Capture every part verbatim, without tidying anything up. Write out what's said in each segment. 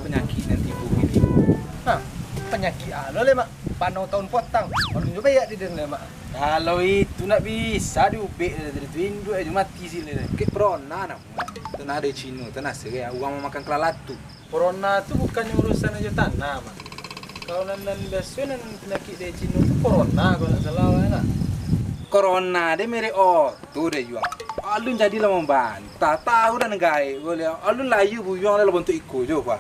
Panyakik nan tibo kini. Ha, panyakik a lo lai, Mak. Panau taun potang. Alun jo bayak di den lai, Mak. Kalau itu ndak bisa diubek dari tadi tu, induak ajo mati sini lai. Kek corona namonyo. Tanah dari Cino, tanah serai, urang mamakan kalalatu. Corona tu bukannyo urusan ajo tanah, Mak. Kalau nan, nan biaso nan panyakik dari Cino tu corona, kalau ndak salah awak nak. Corona deh merek oto deh, Yuang. Alun jadilah mambantah, tahu dah nan gaek ko liau. Alun layu buyuang lah bontuak iko jo, Pak.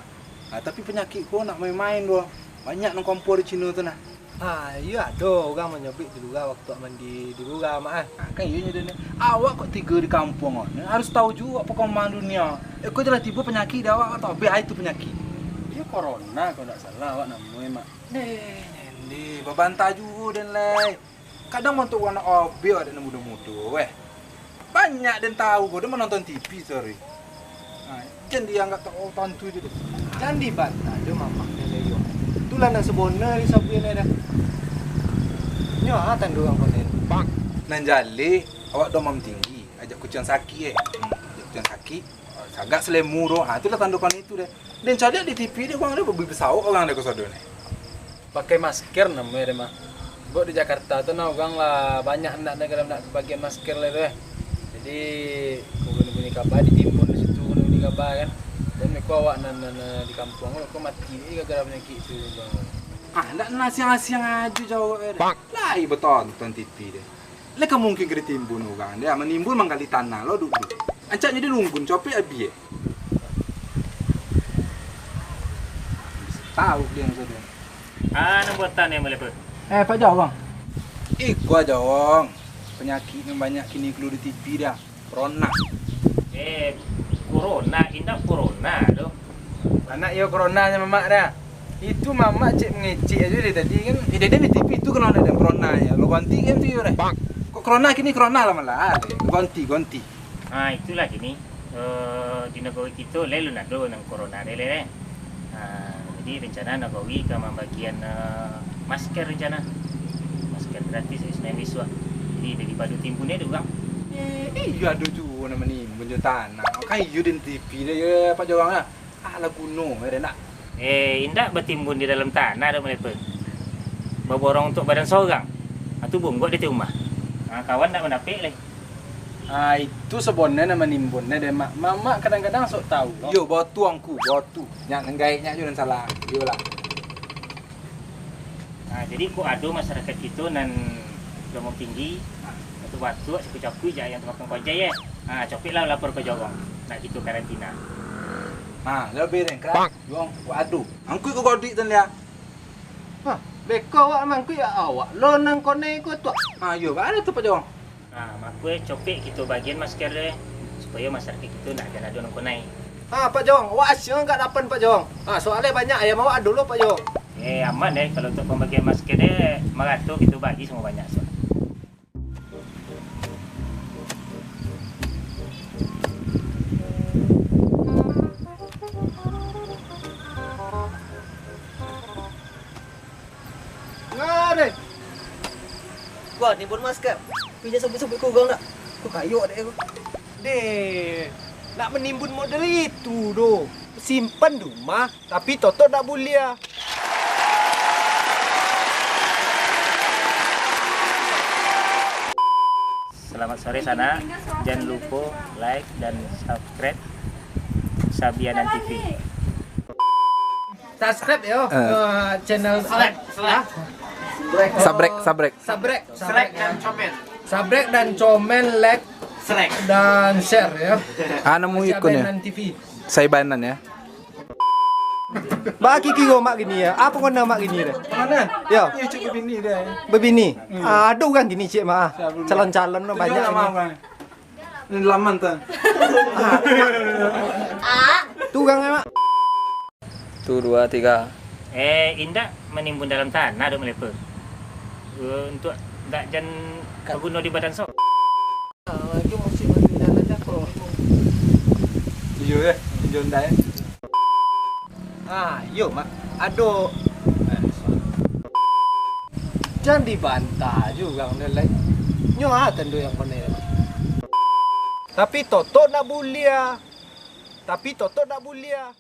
Ah, tapi panyakik ko ndak main-main doh. Banyak nan kompor di Cino tu nah. Ah, iyo ado urang manyabik di lurah wakatu mandi di lurah, Mak, ah. Ah, kan iyo nyo deh. Awak kok tigo di kampuang ko. Harus tahu juo perkembangan dunia. Eh, kok jelas tibo panyakik di awak, atau habis ai tu panyakik. Iyo corona kalau ndak salah awak namonyo, Mak. Deh, nyende, babantah juo den lai. Kadang bantuak urang nak obek awak dek nan mudo-mudo, weh. Banyak den tahu ko, den manonton T V sehari. Ha, jan dianggap tak, oh, tantu je deh. Jan dibantah jo mamak den lai yo. Itulah nan sabono disabuik lai dah. Nyo ha tando urang konen. Nan jaleh, awak domam tinggi, ajak kuciang sakik, eh. Hmm, ajak kuciang sakik. Sagak salemu tu, ha, tu lah tando kan itu deh. Den caliak di T V deh, urang deh, babi basauk urang deh, kasadonyo. Pakai masker namonyo deh, Mak. Bok di Jakarta tu nah, urang lah banyak ndak, ndak, ndak bagian masker lah tu, eh. Jadi, ko bunyi-bunyi kaba, ditimbun di situ, bunyi-bunyi kaba, kan. Dan ko awak nan, nan, nan di kampuang, ko mati ni gara-gara panyakik tu, urang. Ah, ndak nasiang-asiang ajo jawab, eh. Lai batonton T V deh. Lai ka mungkin ka ditimbun urang, dia manimbun manggali tanah lo dulu. Ancaknyo di lunggun copek abih, eh. Tahu dia maksudnya. Ah, nan buatan yang boleh apa? Eh, Pak Jawang. Iko Jawang. Panyakik nan banyak kini kaluar di T V dah. Corona. Eh, corona, indak corona tu. Anak iyo corona nyo mamak dah. Itu mamak cek mangecek ajo dari tadi kan. Eh, dia di T V tu kalau ada corona ya. Lo ganti kan tu yo deh. Kok corona kini corona lah malah. Ganti, ganti. Ha, itulah kini, eh, di nagori kito lai lun ado nan corona deh lai. Ha, jadi rencana nagori ka mambagian, eh, masker rencana. Masker gratis Isnin bisuak. Jadi daripado timbun deh urang. Eh, iyo ado juo nan manimbun jo tanah. Kan iyo den T V deh, yo, Pak Jawang lah. Alah guno, eh, nak. Eh, indak batimbun di dalam tanah doh, Malepe. Baborong untuak badan sorang. Ah, tu bonggok di ateh rumah. Ah, kawan ndak mandapek lai. Ah, itu sabonanyo nan manimbun, deh, Mak. Mamak kadang-kadang sok tahu, lo. Yo, batua, Angku, batua. Nyak nan gaek nyak jo nan salah. Iyolah. Nah, jadi kok ado masyarakat kito nan domam tinggi, batuk-batuk, sakuik-sakuik, jak yang tukang kojai, eh. Nah, copiklah lapor ka Jorong, nak kito karantina. Nah, lebih ringkas, Jorong, kok ado. Angkuik ka godik tu, dia. Hah, beko awak mangkuik awak, lo nan konai ko tu. Ah, iyo, baa tu, Pak Jorong? Nah, mako, eh, copik kito bagian masker deh, supayo masyarakat kito ndak ado nan konai. Ah, Pak Jorong, awak asiang agak lapan, Pak Jorong. Ah, soalnyo banyak ayam awak ado lo, Pak Jorong. Eh, aman deh, kalau untuak pambagian masker deh, marato kito bagi samo banyak, so. Ngareh. Wah, nimbun masker. Tapi jan sabuik-sabuik ka urang dak. Ko kayo dek ko. Deh, nak manimbun model itu doh. Simpan di rumah, tapi totok dak buliah. Selamat sore sanak. Jan lupo like dan subscribe Sabianan T V. Subscribe yo, eh, eh, channel Sabrek, Sabrek. Hah? Sabrek, Sabrek. Sabrek, Sabrek dan Comel. Sabrek dan Comel, like, Sabrek, dan share yo. Ah, namo ikonyo? Sabianan T V. Saibanan yo. Baa kiro mak gini yo. Apo guno mak gini deh? Mano? Yo. Iyo, cek bini deh. Bebini. Hmm. Ah, ado urang gini cek mak. Calon-calon no banyak. Tunjuklah ini. Mak, urang. Ini laman tu. Tu urang mak. Tu, dua, tiga. Eh, indak manimbun dalam tanah doh, Malepe. Eh, untuak dak jan baguno di badan so. Ah, itu musim hujan aja, Bro. Iyo, eh, hujan dah, eh. Ah, iyo, Mak. Ado. Jan dibantah juo urang deh, lai. Nyo ah tando yang konai, Mak. Tapi totok ndak buliah. Tapi totok ndak buliah.